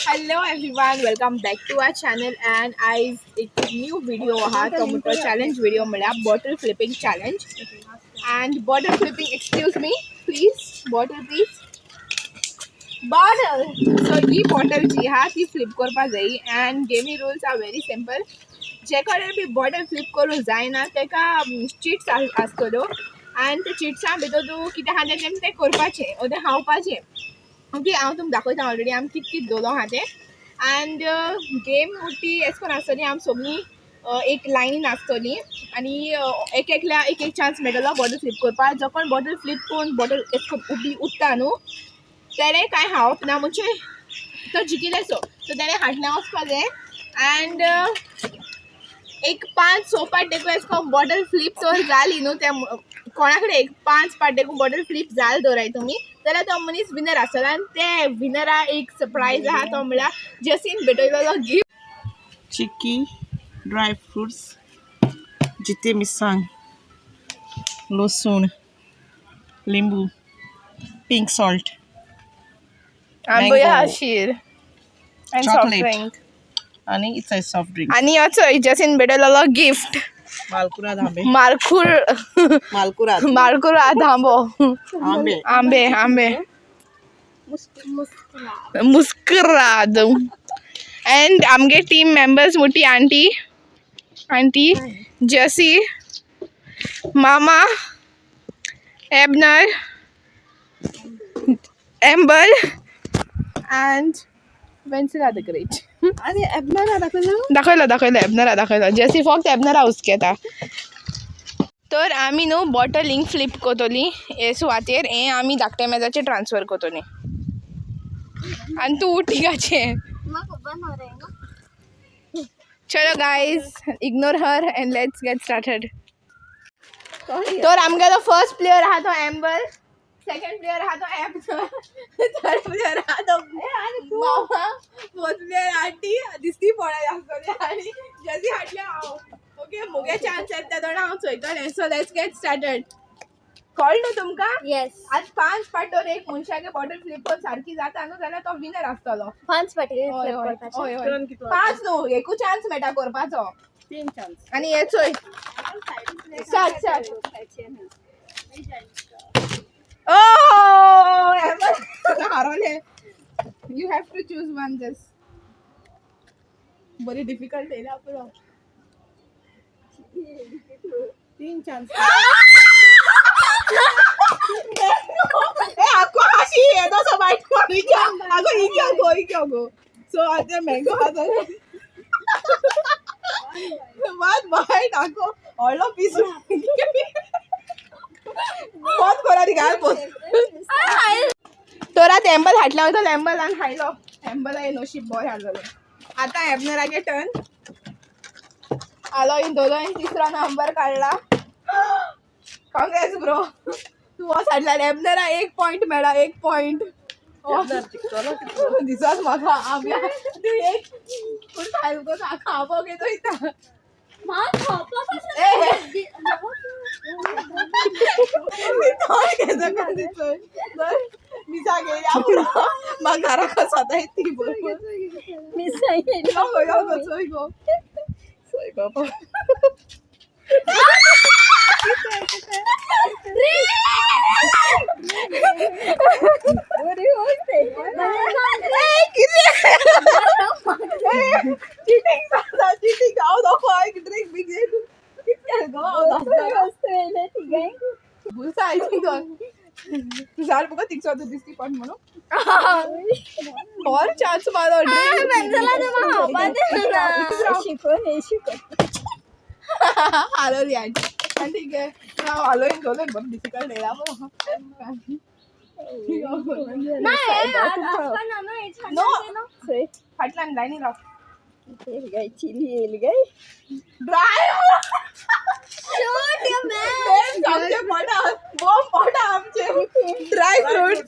Hello everyone, welcome back to our channel. And आयज एक new video आहा, तो म्हणटा चॅलेंज व्हिडिओ, म्हळ्यार bottle flipping challenge. And bottle flipping, excuse me please, bottle please, bottle. So he bottle जी आहा ती फ्लिप करपा जायी and गेमी rules are very simple. जे कडेन बी बॉटल फ्लिप करूंक जायना तेका चिट्स आसतल्यो आनी ते चिट्सां भितर तूं कितें आहा तें तें करपाचें ओ तें खावपाचें. ओके, हांव तुमकां दाखयता ऑलरेडी आमी कितें कितें दवरलो आहा तें. अँड गेम ती एशें कोन्न आसतली, आमी सगळीं एक लायनीन आसतली आनी एक एकल्या एक एक चान्स मेळटलो बॉटल फ्लिप करपाक. जो कोण बॉटल फ्लिप करून बॉटल एशें कोन्न उबी उत्ता न्हू, तेणें कांय खावप ना, म्हणजे तो जिखिल्लेसो. सो तेणें हाटल्यान वचपा जाय. अँड एक पांच स पाट देखून एशें कोन्न बॉटल फ्लिप तर जाली न्हू, त्या कोणा कडेन एक पांच पाट देखून बॉटल फ्लिप जाल दवराय तुमी जाल्यार तो मनीस विनर आसतलो. आनी ते विनरा एक सरप्रायज आहा, तो म्हळ्यार जसीन भेटयलेलो गिफ्ट. चिक्की, ड्राय फ्रुट्स, जिते मिरसांग, लसूण, लिंबू, पिंक सॉल्ट. आंबो. Mango. शीर आनी सॉफ्ट Chocolate. Drink. आणि it's a soft drink. आनी असो जसीन भेटयलेलो गिफ्ट. मालकुराद आंबे. मारकूर. मालकुराद. मारकूर आंबो. आंबे. आंबे, आंबे, मुस्कराद. अँड आमगे टीम मेंबर्स मोठी आंटी, आंटी जसी, मामा, एबनर, एम्बर अँड वेन्सिला the great. आणि एबनरा दाखवलं. दाखयलो, दाखयलो, एबनरा दाखयलो. जेसी फक्त एबनरा हुस्केता. तर आमी न्हू बॉटल हिंग फ्लिप करतली हे सुवातेर, हें आमी धाकट्या मेजाचेर ट्रान्सफर करतली आनी तूं उटिकाचें. चलो guys, ignore her and let's get started. तर आमगेलो फर्स्ट प्लेयर आहा तो एम्बर, सेकंड प्लेयर आहा तो एबनर, थर्ड प्लेयर आहा तो मामा, फोर्थ प्लेयर आंटी दिसती पळय आसतली आनी जेसी हाडले हांव. ओके, मुगे चान्स येता तेन्ना हांव चोयतलें. So let's get started. कळ्ळें न्हू तुमकां? येस. आज पांच पाटोर एक मनशागे बॉटल फ्लिप करून सारकी जाता न्हू जाल्यार तो विनर आसतलो. पांच पाटी हय. फ्लिप हय. करपाचे. हय हय, पांच न्हू, एकूच चान्स मेळटा करपाचो. तीन चान्स. आनी हे चोय, स्टार्ट स्टार्ट. ओ हारोले. You have to choose one. Just बरी डिफिकल्ट येयला पुरो. तीन चान्स. ए आगो, हाशी येदोसो बायट मारू. आगो, इग्यो गो, इग्यो गो. सो आतां मँगो आसा, मात बायट आगो, व्हडलो पीस बंद करा ती घाल पोस. तर आतां एम्बल हाडला वयता, एम्बलान खायलो. एम्बला हे नशीब बरें आसलेलें. आतां एबनरागे टर्न आलो. इन दोलो तिसरो नंबर काडला. कॉंग्रेस ब्रो, तूं वोस हाडला. एबनरा एक पॉयंट मेळ्ळा, एक पॉयंट. दिसत म्हाका आम्या तूं एक पूण सारको खावपाक येता. ए, मिसा गेल्या म्हाका घरा कसो ती बरोबर. यो गो, यो गो, चोय गो, चोय बाबा. कितें चिटींग जाता, चिटींग. हांव दाखय ड्रिंक बी कितें गो, हांव दाखय बुलसा. I think तूं जाल मुगो थिंगसो तूं दिसती पण म्हणून और चान्स मारो ड्रिंक. शिकून हे शिकून. हालोली आंटी. आनी ठीक आहे, हांव हालोवन दवरलें, बरें डिफिकल्ट येयला. नो, फाटल्यान लायनी राव. चिली येईल गाय. ड्राय आमचे पोटा, बॉम्ब पोटा आमचे. ड्राय फ्रूट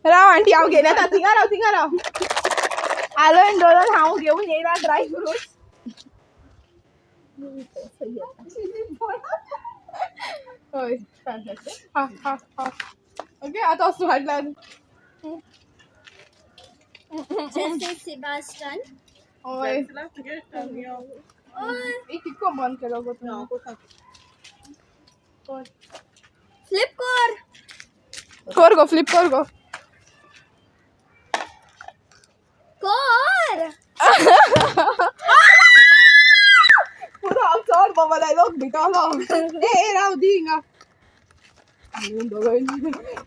राव आंटी, हांव घेवन येता. थिंगा राव, थिंगा राव. आलोन डोलोन हांव घेवन येयला ड्राय फ्रूट. हय हा हा हा. ओके, आतां वस्तू हाडला. Jesse Sebastian. हय. तुगे टर्न यो. एक कितको बंद केलो गो ना तूं? कोता. फ्लिप कर. कर गो, फ्लिप कर गो. कर. पुरो हांव चड बाबा डायलॉग भितालो. ए ए राव दी हिंगा.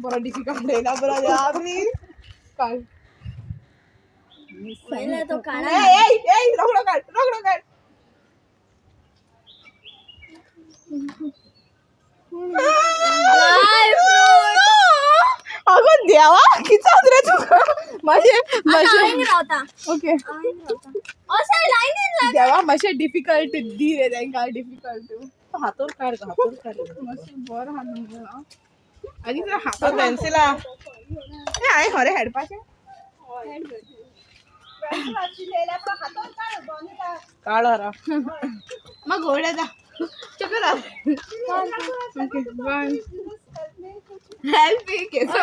बरो डिफिकल्ट येयला बरो आपली काड. पहिले तो ए काढा. ए ए रोकडो काड, रोकडो काड. Dry fruit. अगो देवा, किती रे तुका मातशें मातशें. हांवें रावता. ओके. हांवें रावता अशें लायनीन लाग. देवा, मातशें डिफिकल्ट दी रे तांकां, डिफिकल्ट. हातोर काड गो, हातोर काड. मातशें बरें आहा न्हू आनी जर तो हातान पेन्सिला. ए हांवें खरें हेडपाचें. काड रा. म्हाका गोड येता, चक्कर. ओके, वन हेल्प मी केसो.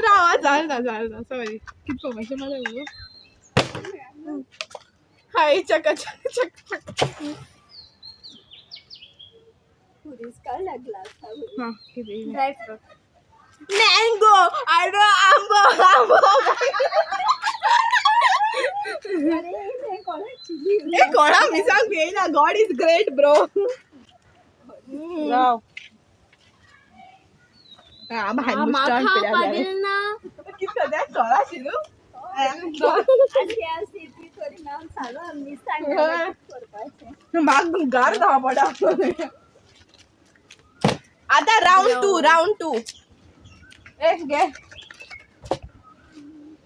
राव, चलता चलता. सॉरी, कितको मातशें मजा गो. हाय, चक चक चक चक. पुरस्कार लागला. हां, कितें? Dry fruit. मँगो, आरो आंबो आंबो. अरे, कोणा चिली. ए कोणा मिसांक येयना. गॉड is great bro. Rao. म्हाका पादिल ना. कितें तें कळा शिनू. अशी आसी ती तरी नाम सांगू मिसांग करपाचें. म्हाका गार धांव पडा. आता राउंड टू, राउंड टू. ए घे,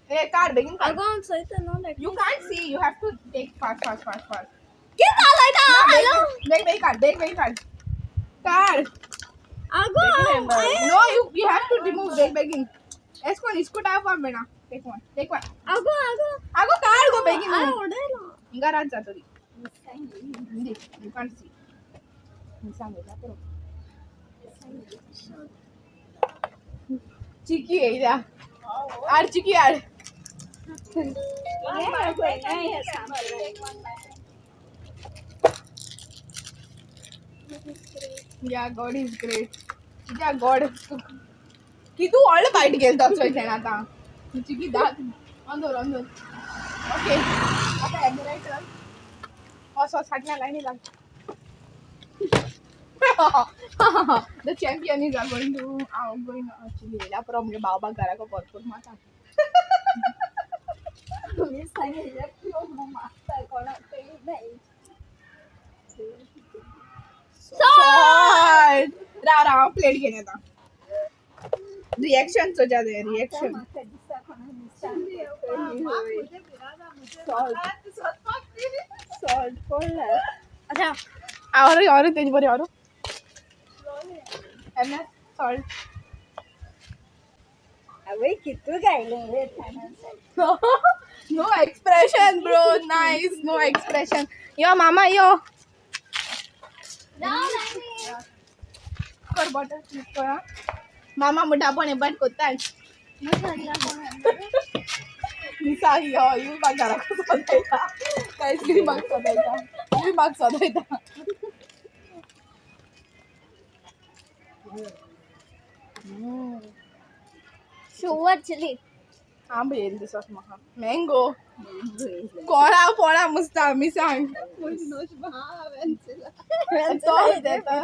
ए काढ बेगीन काढ. अगो, हांव चोयता न्हू. You can't see, you have to take fast fast fast fast. कितें जालां? हॅलो. बेग बेग काढ, बेग बेग काढ, काढ. अगो. No, you have to remove. बेग बेगीन. एस कोण इस्कूट आप मेणा. Take one, take one. अगो अगो. आगो काढ गो बेगीन. हांवें उडयलो. हिंगा रात जातली. You can't see. सांगता पुरो. चिकी येयल्या, आड चिकी आड. या, गॉड is great. या गॉड, कितू व्हडलो बायट गेलो तो चोयतें आतां. चिकी दात अंदर अंदर. ओके, आतां एबरायटर असो फाटल्या लायनी लाग. The champion is going to going. Chilli येयल्या पुरो. मुगे बाबा घराक भरपूर माता. मिसांग मागता कोणाक तरी नाही. सॉल्ट. राव राव, हांव प्लेट घेवन येता. रिएक्शन चोवच्या तें रिएक्शन. म्हाका दिसता कोणा मिसांग. सॉल्ट सॉल्ट पडला. अच्छा. और और तेज बरी और एम सॉल्ट. आवय, कितू गायलें रे. No expression bro, nice, no expression. यो मामा यो. कर बॉटल फ्लिप कर. मामा म्हणटा आपण हे बट कोत्ताच मिसांग यो you म्हाका घराक सोदयता, आयस्क्रीम म्हाका सोदयता, you म्हाका सोदयता. Sure chilli. आंबो येयलो दिसत म्हाका, मँगो. कोळा पोळा मुसता मिसांग. तो देता.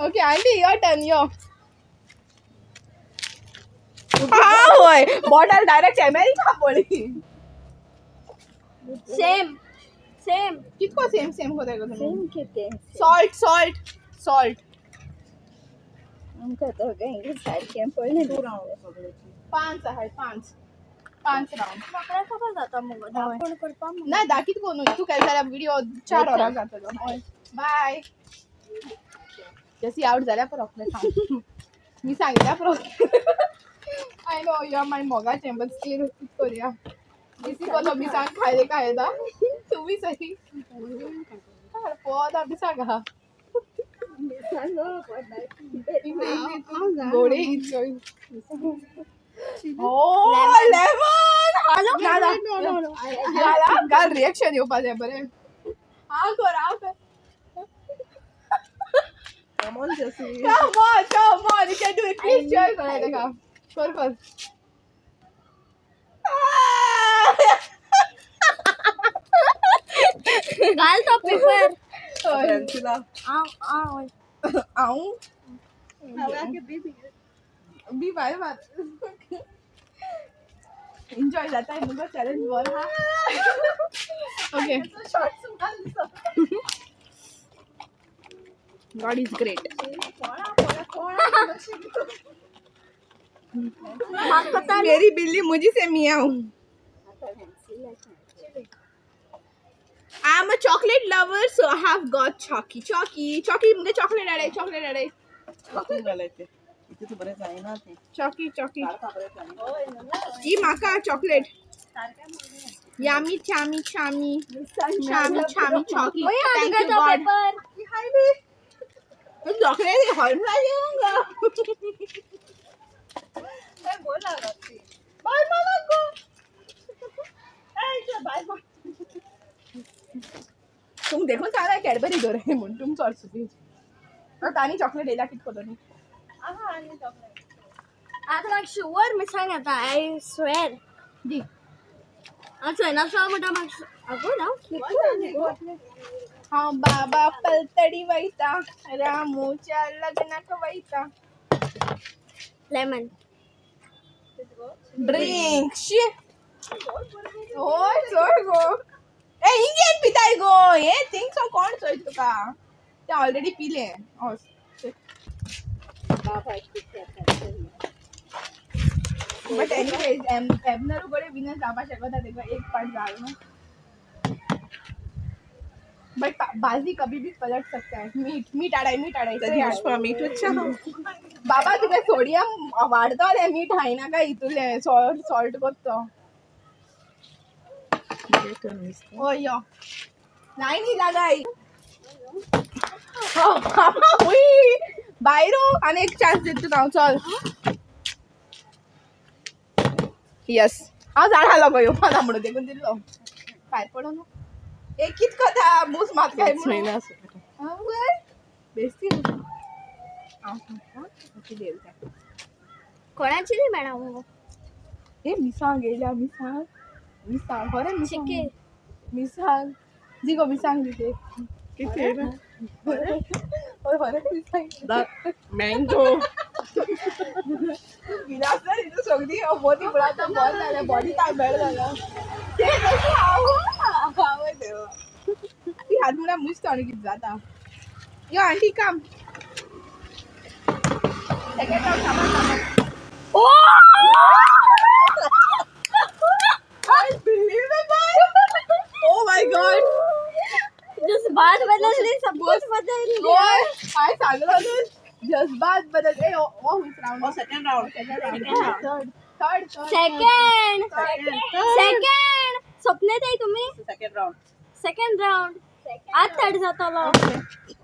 ओके आंटी, your turn यो. होय, बॉटल डायरेक्ट अमेरिका पडली. Same same. कितको सेम सेम कोताय गो तुमी? सेम कितें? Salt salt salt. आमकां दोगांक सारकें पडलें. पांच आहाय, पांच पांच राउंड. म्हाका खबर जाता मुगो दाखोवन करपाक. ना, दाखीत को न्हू. तूं केलें जाल्यार व्हिडिओ 4 वरां जातलो. हय, बाय. जशी आवट जाल्यार पुरो. सांग मी सांगितल्या पुरो. I know you are my मोगाचें, बट स्टील करुया. बिसी कोलो मिसांग खायले काय येता. तुम्ही सही पोवता मिसांग आहा. गोडे ओ लेमन. ना ना, घाल रिएक्शन येवपा जाय बरें. हांव कर, हांव कर. Come on, Jessie. Come on, come on, you can do it. Please cheer कर तेका. कर कर. घाल तो पेपर. पेन्सिला. हांव हांव हांव बी बाय बाय. एन्जॉय जाता मुगो चॅलेंज बरो हा. Okay, God is great. म्हाका मेरी बिल्ली मुझी से मियाऊं. I am a chocolate lover, so I have got chalky, chalky, chalky. मुझे चॉकलेट आड़े, चॉकलेट आड़े. हातून घालायचे इथे तू बरें जायना ते. चॉकी, चॉकी. काडपा बरें जायना. ही माका चॉकलेट. यामी चामी चामी चामी चामी चॉकी. ओय thank you तो गॉड. पेपर. चॉकलेट हॉल तुम देखून सांगा कॅडबरी दवर म्हूण तुमचो सुबी तांणी चॉकलेट येयला कित करतो न्ही. आतां म्हाका शुअर मिरसांग येता, I swear. दी. हांव चोयनासलो म्हणटा म्हाका. आगो ना. हांव बाबा पलतडी वयता, रामूच्या लग्नाक वयता. लेमन. ड्रिंक शी होय चोय गो. ए इंगेन पिताय गो हे थिंग्स कोण चोय तुका ते ऑलरेडी पिले. बट एनिवेज एबनरू कडेन विनर जावपा शकता तेका एक पार्ट जालो न्हू. बट बाजी कभी भी पलट सकता है. मीठ मीठ आडाय, मीठ आडाय. तरी पुष्पा मीठ. बाबा तुका सोडियम वाडतो रे, मीठ खायनाका हितूलें सॉल्ट सॉल्ट करतो. ओ यो लायनी लागाय. बायरो आनी एक चान्स दिता तुका हांव. चल, यस. हांव जाणा गो येवपा ना म्हणून देखून दिल्लो भायर पडो न्हू. एक कित कोता मूस मात काय म्हणून. आवय बेस्ती. हांव सांगता देल. कोणाची नाही मॅडम. ए मिसांग येयल्या, मिसांग मिसांग खरें मिसांग. चिकी. मिसांग दी गो, मिसांग दी ते. किती? हय खरें मिसांग. मँगो. गिलास हितून सगळी मोदी म्हणून आतां बरें जालें, बॉडी ताक बरें जालें तें तशें. हांव आवय देवा, ती हात म्हणल्यार मुस्त आनी कितें जाता. यो आंटी काम सेकंड रावंड. थांबा थांबा. Unbelievable! Oh my God! जज्बात बदलले, सब कुछ बदल लिया. गोय काय सांगलो तू जज्बात बदल. ए ओ which round? Second round. Second round. Third, third. Second, second. स्वप्ने ताई तुम्ही. Second round. सेकंड राऊंड आज थर्ड जातलो.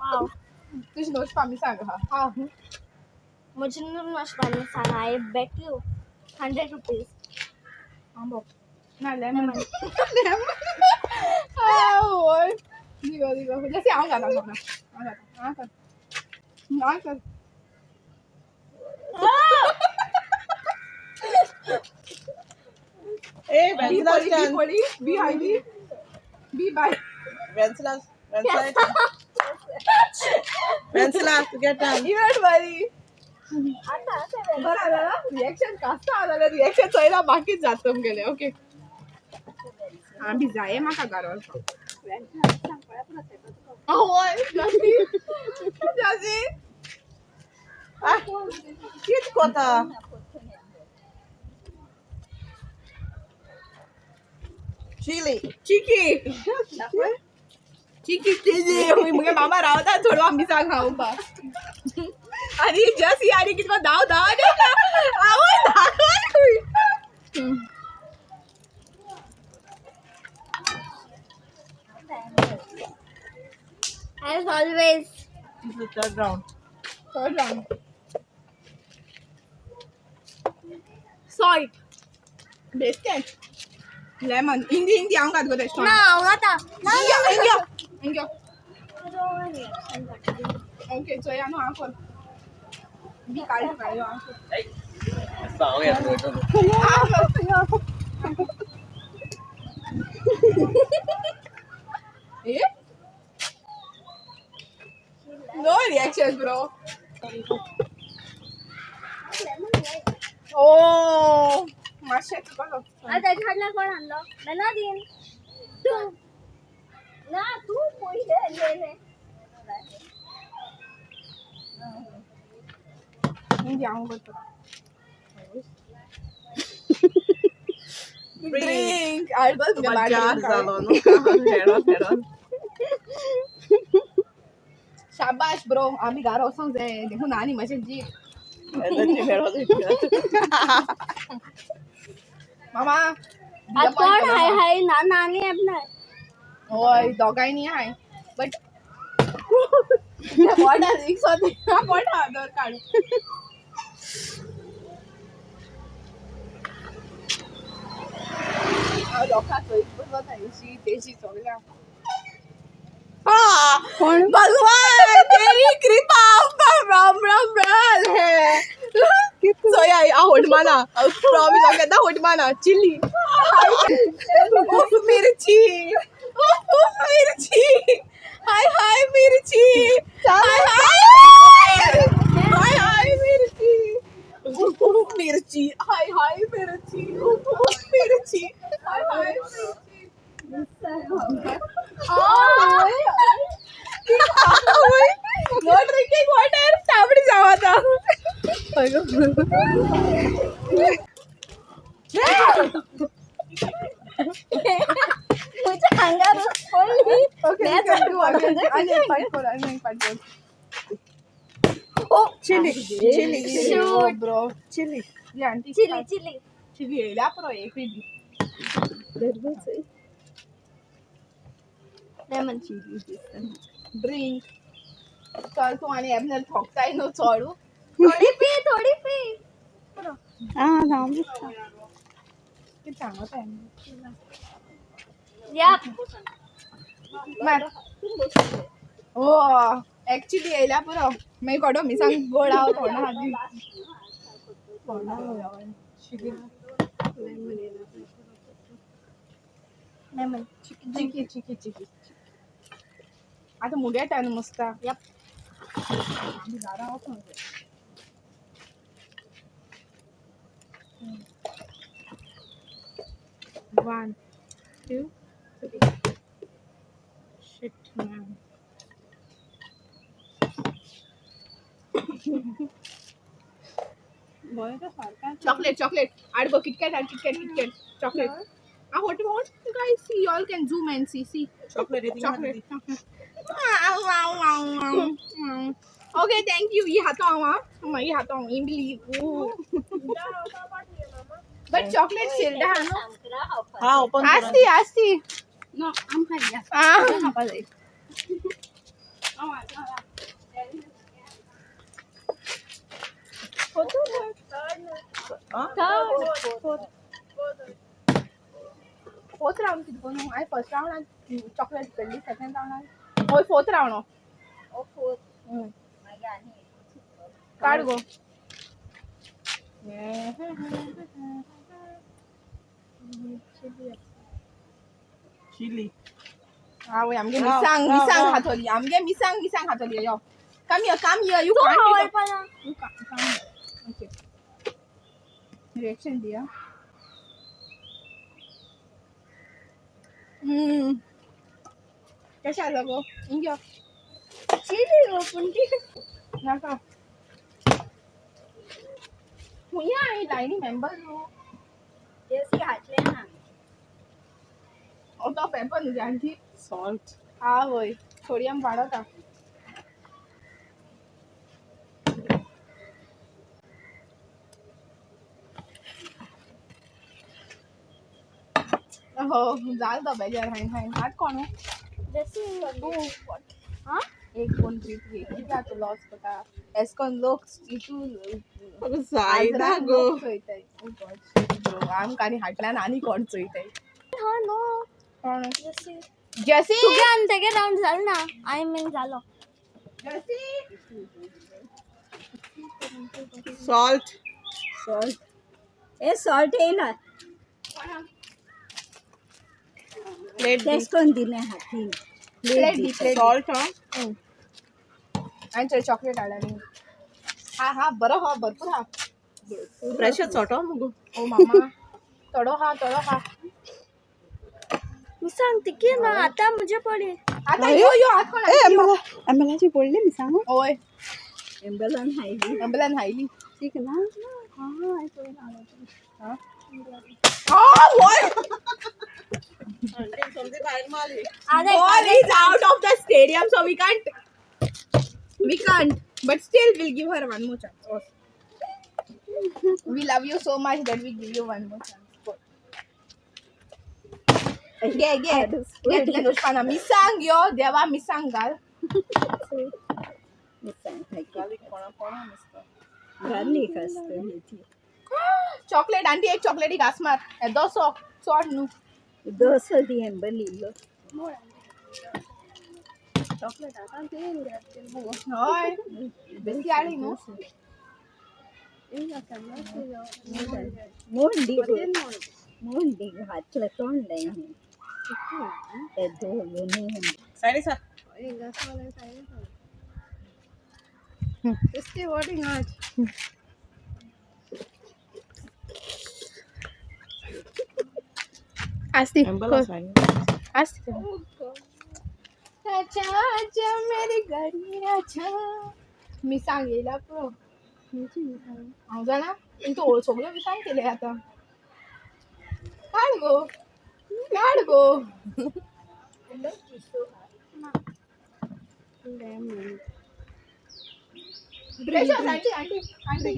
वाव. तुझी नोट आमी सांग. हा हा. म्हजे नशिबाने सांग. I bet you 100 rupees. आंबो ना लेमन लेमन. होय दिगो दिगो जसे हांव घाला हांव घाला. हांव कर, हांव कर. A B वेन्सिला. पळी बी पळी बी हाय बी बी बाय. वेन्सिला वेन्सिला वेन्सिला तुगे टर्न. इव्हन बरी बरं आलं ना रिएक्शन कसं आलं? रिएक्शन चोयला बाकीच जात तुमगेले. ओके, हा बी जाय म्हाका घरा वचपाक. होय जासी जासी. कित कोता? चिली. चिकी चिकी चिली. मुगे मामा रावता थोडो आमी सांग खावपा आनी जस्ट ही आनी कितें धांव धांव आवय धांव. As always. Third round. Third round. Salt. Biscuit. Lemon. Hindi Hindi हांव खात गो तेश. ना हांव खाता ना. इंग्यो इंग्यो. ओके, चोया न्हू हांव कर बी काडली मागीर हांव कर. Eh? No reactions, bro. Oh, मातशें तुका. आतां हाडला कोण हाडलो ना दीन तूं ना तूं पयलें. Hindi हांव करता. ड्रिंक. मजार जालो न्हू खेळोन खेळोन. शाबाश ब्रो, आमी घरा वचोंक जाय देखून आनी मातशें जी. एनर्जी मेळोन. मामा. आतां कोण हाय हाय ना ना आनी येना. हय, दोगांयनी हाय बट पोटा एक पोटा दर काड. हांव लोकांक चोयत वता हेशी तेशी सगळ्या. हाँ, भगवान तेरी कृपा राम राम राम है. सोया होटमाना प्रॉमिस हांव केन्ना होटमाना. चिली, उफ मिर्ची, उफ उफ मिर्ची, हाय हाय मिर्ची, हाय हाय हाय हाय मिर्ची, उफ उफ मिर्ची, हाय हाय मिर्ची, उफ उफ मिर्ची, हाय हाय मिर्ची. No drinking water. तांबडी जाव आता. म्हज्या आंगार पडली. Okay, you can do again. आनी एक पाट कर, आनी एक पाट कर. Oh. Chilli chilli. Shoot. Bro. Chilli. ही aunty. Chilli chilli. Chilli येयल्या पुरो एक बी. लेमन. ड्रिंक. चल, तूं आनी एबनल थोकताय न्हू चोडू. थोडी पी, थोडी पी. कितें सांगता? या. मार. ओ, एक्चुअली येयल्या पुरो. मागीर कोडो मिरसांग गोड हांव तोंडा खाती. लेमन. चिकी चिकी चिकी. आतां मुगे न्हू मुस्ता. यप. आमी घरा वचोंक जाय. One, two, three. Shit, man. Chocolate, chocolate. I'd go Kit Kat and Kit Kat, Kit Kat. Chocolate. Ah, what? You guys see, you all can zoom and see. See. Chocolate. Chocolate. Okay, thank you. ये हाथों आवा. ये हाथों इमली. But chocolate सिल्डा हा न्हू. हा, open. आस्ती आस्ती. No, आमकां दिया. Ah. खावपा जाय. Fourth. Fourth round कितें करूं? हांवें फर्स्ट रावंडान चॉकलेट पडली, सेकंड रावंडान हय फोर्थ रावंड. फोर्थ. काड गो. चिली. आवय, आमगे राव, मिरसांग राव, मिरसांग राव. खातोली आमगे, मिरसांग मिरसांग खातोली. यो, come here, come here. You तूं can't. आवडपा. You come here. Okay, reaction दिया. कशें आसा गो? इंग्यो. चिली गो पूण ती. नाका. खुंय आनी लायनी मेंबर न्हू. जशी घातले ना. तो पेपर न्हू आंटी. सॉल्ट. आवय, सोडियम वाडोता. हो, जाल तो बेजार. हांवें हांवें हात कोण? जशी. हा. एक 2 3 3 कितें आतां लॉस कोता एस कोन लोक इतू जायना गो. चोयताय. आमकां आनी हाटल्यान आनी कोण चोयताय. हा नो. कोण? जॅसी. तुगे आनी तेगे रावंड जालो ना, I mean जालो. जॅसी. सॉल्ट. सॉल्ट ए सॉल्ट येयला. प्लेट. तेश कोन दिलें हातीन. प्लेट दी, प्लेट. सॉल्ट हा. आनी थोडी चॉकलेट हाड आनी हा हा बरो हा, भरपूर हा. प्रेशर चोटो मुगो. ओ मामा, थोडो हा, थोडो हा. मी सांगते की ना आता म्हणजे पडे. आता यो यो हात कोण. एम्बलाची पडली मी सांगू. ओय. एम्बलान हायली. अंबलान हायली. ठीक ना. हा बॉल. समजे भायर मारली. आता Ball is out of the stadium, so we can't, but still we'll give her one more chance. Oh. We love you so much that we give you one more chance. Go. घे घे घे, तुझ्या दोषपाना मिसांग यो देवा, मिसांग घाल. कोणा कोणा दिसता. गार्लीक आसता ती. चॉकलेट आंटी, एक चॉकलेटी घास मार. हे दोसो चोड न्हू. दोसो दी एम्बल इल्लो. हय, बेसी आली न्हू. मोड दी गो, मोड दी, घातलं तोंड आहे ते दोन. सायडी सा. आस्ती. एम्बला सायडी. आस्ती. अच्छा अच्छा, मेरी घरी अच्छा मिसांग येयला पुरो. हांव जाणा, पूण तूं सगळ्यो मिसांग केले आतां. काड गो, काड गो. Aunty aunty aunty,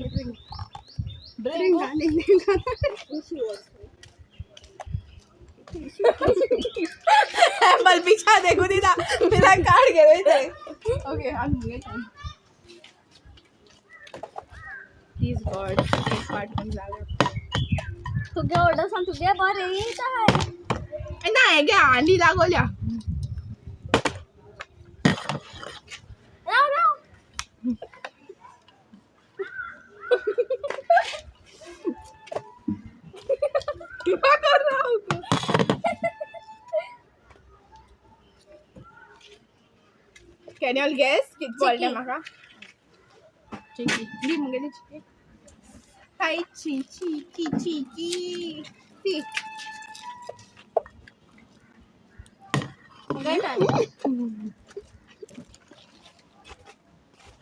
drink. Amble पिछा देखू दिता मेरा कार्ड गेलो ते. ओके, आमी मुगे. प्लीज गॉड, एक पार्ट पण जागा. तुगे ऑर्डर सांग, तुगे बरें येता हाय. ना हेगे आंडी लागोल्या. राव राव. कृपा कर राव. Can you all guess कित पडलें म्हाका? चिकी दी मुगेली चिकी. हाय, ची ची ची ची ची C.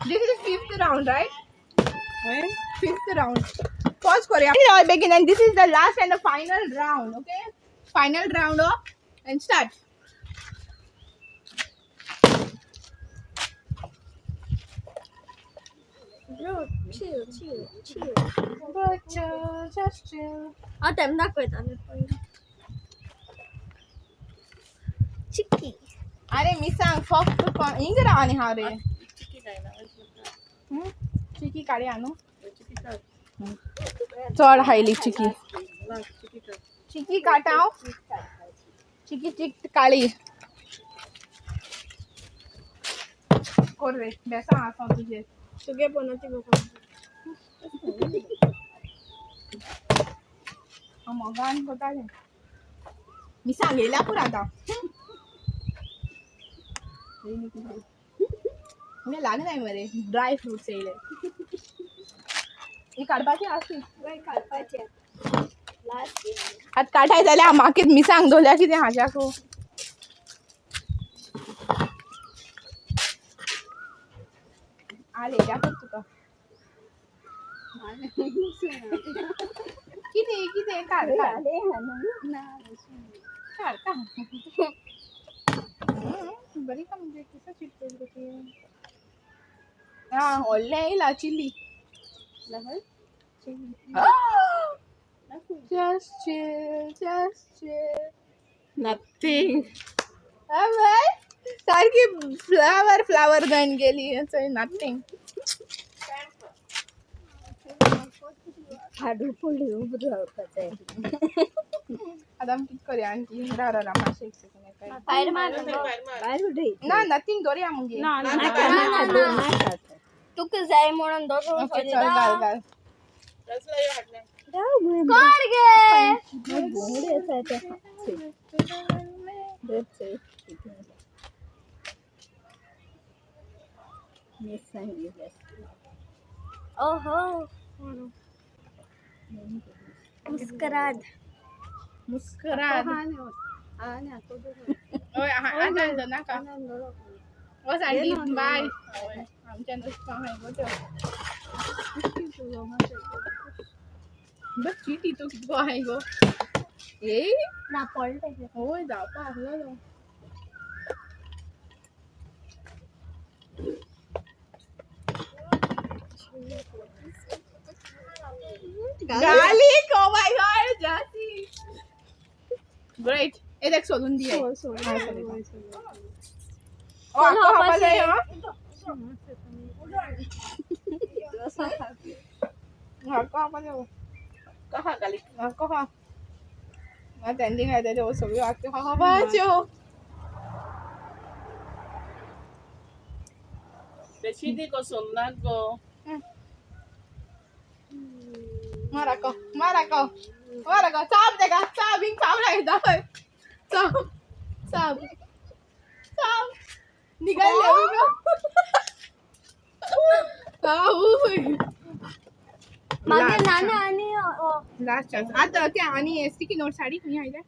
This is fifth round, right? Fifth round. Pause करूया begin, and this is the last and the final round, okay? Final round oh, and start. Bro, chill chill chill. But just chill. हांव तेम दाखयता पयलीं चिक्की. अरे मी सांग फक्त हिंग राव आनी हा रे. चिकी काडया न्हू, चड हायली चिकी. चिकी काडटा हांव. चिकी चिक काळी कोर रे, बेसां आसा तुजेर. तुगे बनवती बघा. हांव मोगान कोतालें, मी सांगयल्या पुरो आतां. म्हणजे लागनाय मरे, ड्राय फ्रुट्स येयले. ही काडपाची आसली. काडपाचें लास्ट. आतां काठाय जाल्यार म्हाका मिसांग दवरल्या कितें हाज्याकू. आले तुका कितें कितें? काड काड. काड काड. बरी का म्हणजे कसं चिटकवलं ते. हा, व्हडलें येयला chilli. Just chill, just chill. Nothing. Alright. सारकी फ्लावर फ्लावर जावन गेली. नथींग. हाडू पडली उबो जावपाचें. आतां आमी कितें करया आंटी? राव राव राव मातशें एक सेकंड. भायर मार. भायर उडय. ना, नथींग दवरया मुगे. ना ना. नाका नाका, नाका. तुका जाय म्हणून दोन. ओके, चल, घाल घाल. राव मुगे. कर गे. घुंवडे आसा ते. धर. मिरसांग जास्त. ओहो, मुस्कराद. मुस्कराद. हय, आतां नाका. वच आंटी, बाय. आमच्या नुस्ता हाय गो त्यो. बस, चिटी तूं कितको हाय गो ए. ना पडले. हय, जावपा आसलो तो. Garlic! Oh my God, Jasi! Great. ए देख, सोलून दी. सोल सोल. ओ, आक्को खावपा जाय हा. आक्को खावपा जाय. कहा गाली. आक्को खा. आतां एंडींग आयता त्यो सगळ्यो आक्को खावपाच्यो. बेशी दी गो, सोलनात गो. मार आक्को, मार आक्को, मार आक्को. चाप तेका, चाप. हिंग चाप लायता. चाप चाप चाप. निघाले. आवय. मागीर नाना आनी ओ. लास्ट चान्स आतां. ते आनी स्टिकी नोट साडी खंय आयल्या?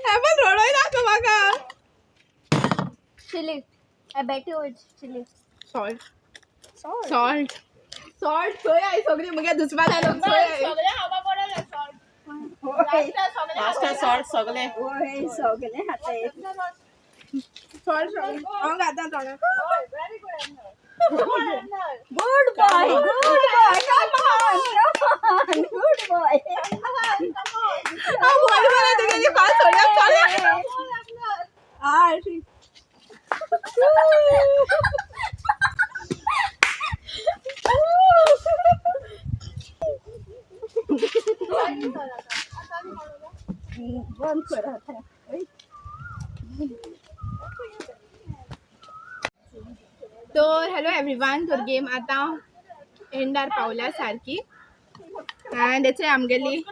हें पण रडय नाका म्हाका. Chilli. I bet you it's chilli. Salt, salt, salt. खंय I सगळी मुगे दुसपा जाय खंय I? लास्टा सॉल्ट सगळे. होय, सगळें खाता. सॉल्ट सॉल्ट हांव घाता थोडो. Good boy, good boy, come on, come on, good boy. हांव बोल बरें तुगेली फास्ट सोडया सोडया. आठ. बंद कर आता. तर हॅलो एवरीवन, तर गेम आतां एंडार पावल्या सारकी आनी तेचे आमगेली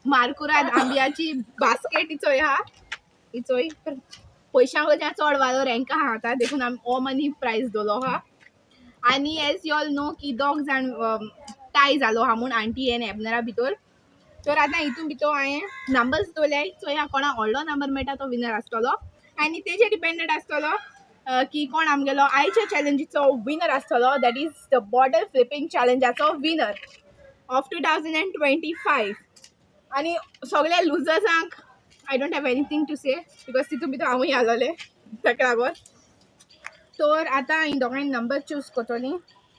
मारकुराद आंब्याची बास्केट इचोय आहा इचोय. पयशांक वयल्यान चड वालो रँका आहा आतां, देखून आमी हो मनी प्रायज दवरलो आहा. आनी एज you all no की दोग जाण टाय जालो आहा म्हूण आंटी एन एबनरा भितर. तर आतां हितून भितर हांवें नंबर्स दवरल्याय. चोया कोणा व्हडलो नंबर मेळटा तो विनर आसतलो आनी तेजेर डिपेंडंट आसतलो की कोण आमगेलो आयच्या चॅलेंजीचो विनर आसतलो, that is the bottle flipping चॅलेंजाचो winner of 2025. आनी सगल्या लुजर्सांक I don't have anything to say because तितून भितर हांवूय आसलोलें ताका लागून. तर आतां हांवें दोगांय नंबर चूज करतलीं.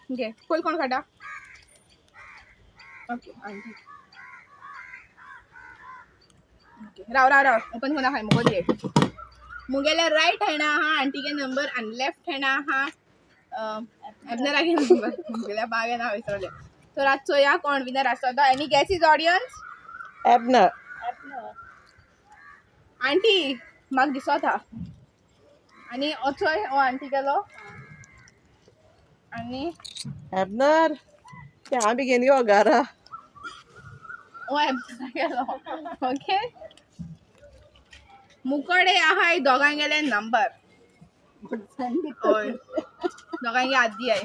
घे, पयलीं कोण काडटा? ओके आंटी, ओके, राव राव राव, ओपन कोना खाय मुगो दे. मुगेले रायट हॅण्डा आहा आंटीगे नंबर आनी लेफ्ट हॅण्डा आहा एबनरागे नंबर. मुगेल्या बागे नांव विसरले. तर आज चोया कोण विनर आसता तो. Any guesses audience? Abner. Aunty, म्हाका दिसता आनी ओचोय हो आंटी गेलो आनी एबनर ते आमी घेवन यो घरा. हो एबनरा गेलो. ओके, मुकडे आहा दोगांक गेले नंबर. हय, दोगांक आदी I.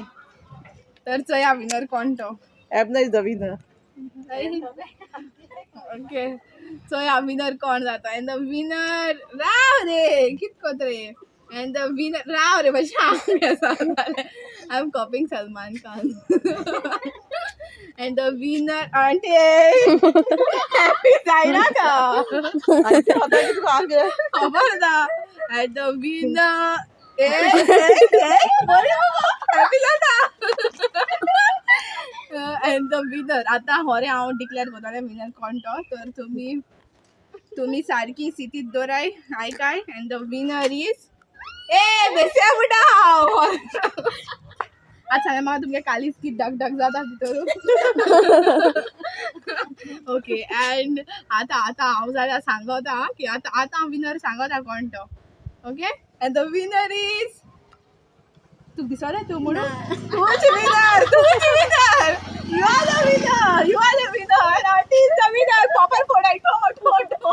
तर चोया विनर कोण तो. Abner is the winner. Okay, चोया विनर कोण जाता. एंड the winner, राव रे, कित कोत रे. एंड the winner, राव रे, मातशें आंग आसा. I am copying Salman Khan. And the winner, aunty, happy जायना का? आनी आतां कितें आंग. खबर ना. एंड the winner, ए ए, बरें बाबा, हॅपी जाता. And the winner, आतां होरे हांव डिक्लेअर करतलें विनर कोण तो. तर तुमी सारकी सितीत दवराय, आयकाय. अँड the winner is, ए बेसे म्हणटा हांव. आतां सांगलें म्हाका, तुमगे कालीज की डग डग जाता भितर. ओके, अँड आतां हांव जाल्यार सांगता की आतां हांव विनर सांगता कोण तो. Okay, and the winner is, तुका दिसलें तूं म्हणून तूंच विनर, तूंच winner. You are the winner, you are the winner. Aunty is the winner. Proper फोडाय ठो ठो ठो.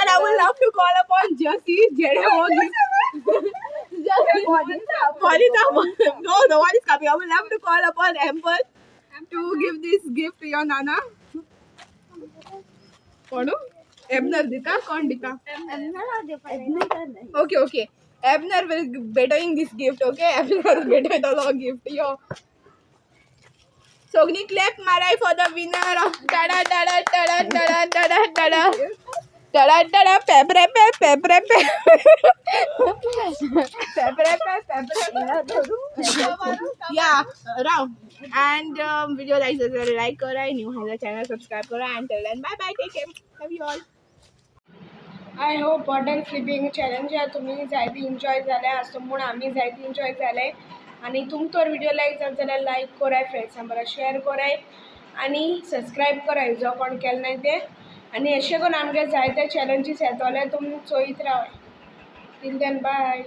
And I would love to call upon Jesse, जेणे हो gift. Bonita, no, no one is coming. I would love to call upon Amber to give this gift to your nana. कोण? Ebner दिता? कोण दिता? Okay. Ebner will betting this gift, okay? Ebner भेटयतलो gift. यो. सगळी clap माराय for the winner. Tada tada tada tada tada tada tada tada, पेपरे पे पेपरे पे पेपरे पे पेपरे पे. या राव. अँड व्हिडिओ लाईक जाल्यार लाईक करा, न्यू आहा चॅनल सबस्क्राईब करा. And till then, bye bye, take care, love you all. I hope bottle flipping challenge तुमी जायते इंजॉय जाले आसतो म्हूण आमी जायते इंजॉय जाले. आनी तुमकां तर व्हिडिओ लायक जालो जाल्यार लायक कराय, फ्रेंड्सां बरोबर शेअर कराय आनी सबस्क्रायब कराय जो कोण केले नाय ते. आनी अशें करून आमगे जायते चॅलेंजीस येतले, तुमी चोयत रावाय. Till then, bye.